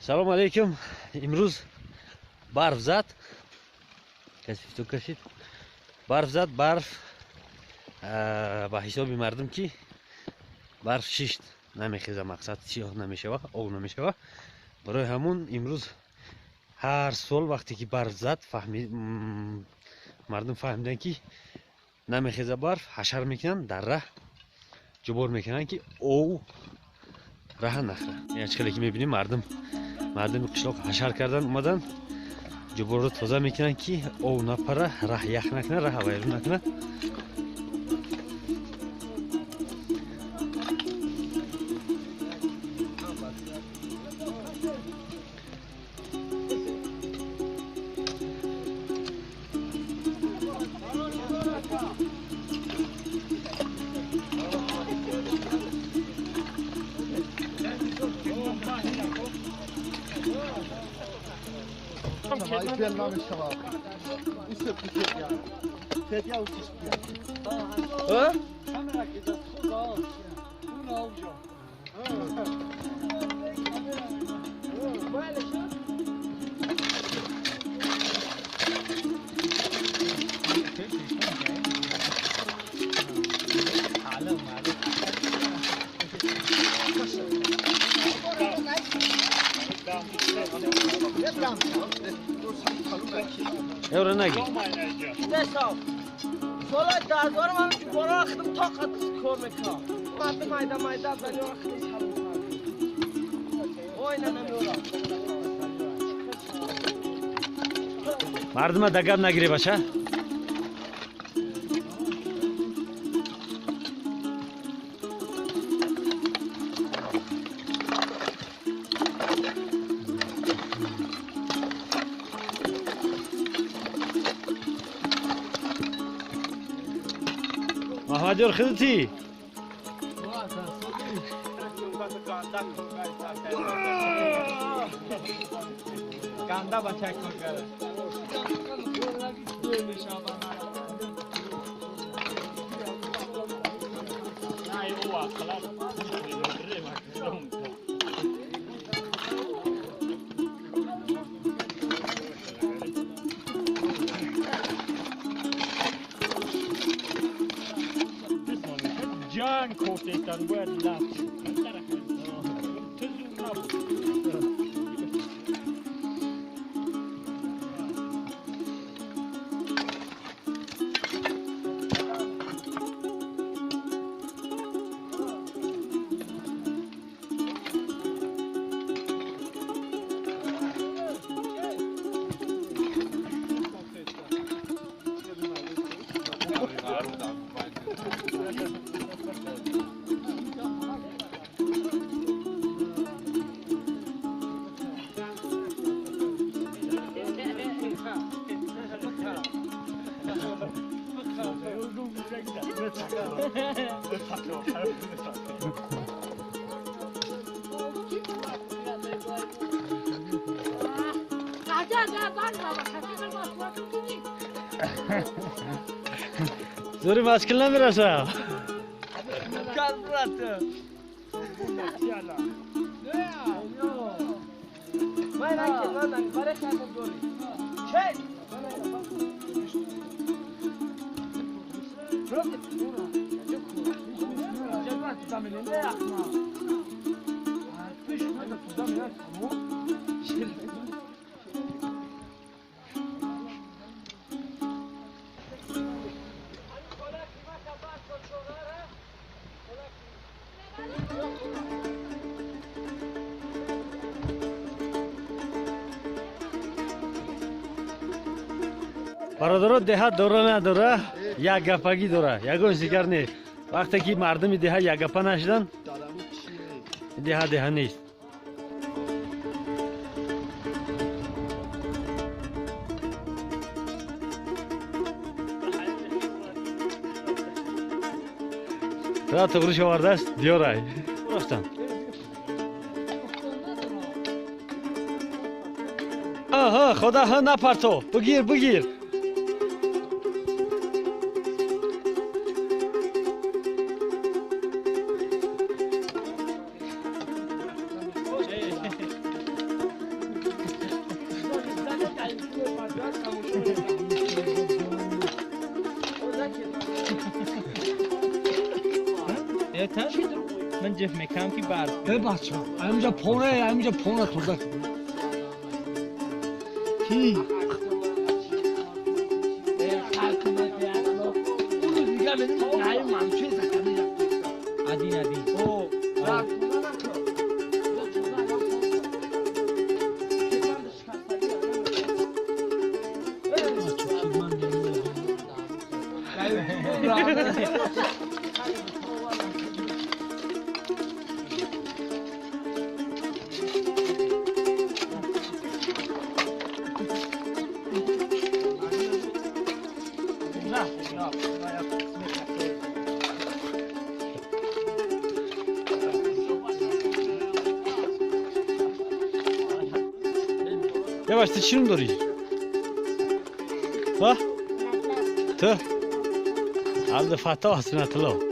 Салом алейкум. Имрӯз барф зад. Каси кашид. Барф зад, барф ба ҳисоби мардум ки барф шишт намехеза, мақсад сиёҳ намешава, об намешава. Барои ҳамун имрӯз ҳар сол вақте ки барф зад, мардум фаҳмиданд ки намехеза барф, ҳашар мекунанд, дар раҳ ҷубор мекунанд ки ов раҳа нахӯрад. Як хеле ки мебинем мардуми қишлоқ ҳашар кардан омадан, ҷуборро тоза мекунанд ки ов напара, раҳ ях накунад, раҳ вайрон накунад. Евро наги. Сола 10000 ман ҷубора хидм тоқат кор мекунам. Мардум майда майда занёра хидм салом кард. Ой на намеора. Мардума дагаб нагире баша. Махмадёр хидти. Ганда бачак кор. Зори машкил намераша. Бародаро, деҳа дора надора, як гапагӣ дора, ягон дигар не. Вақте ки мардуми деҳа як гапа нашидан, деҳа деҳа нест. Ра туғриш овардааст диёрай. Рафтам. Аҳа, худо ҳа напарто. Бигир, бигир. من جف میکنم که برف ببخشم اینجا پونه اینجا پونه تازه کی ادین ادین Yavaş ты чим дорӣ? Ҳа? Ту? Абдуфаттоҳ Сунатулло.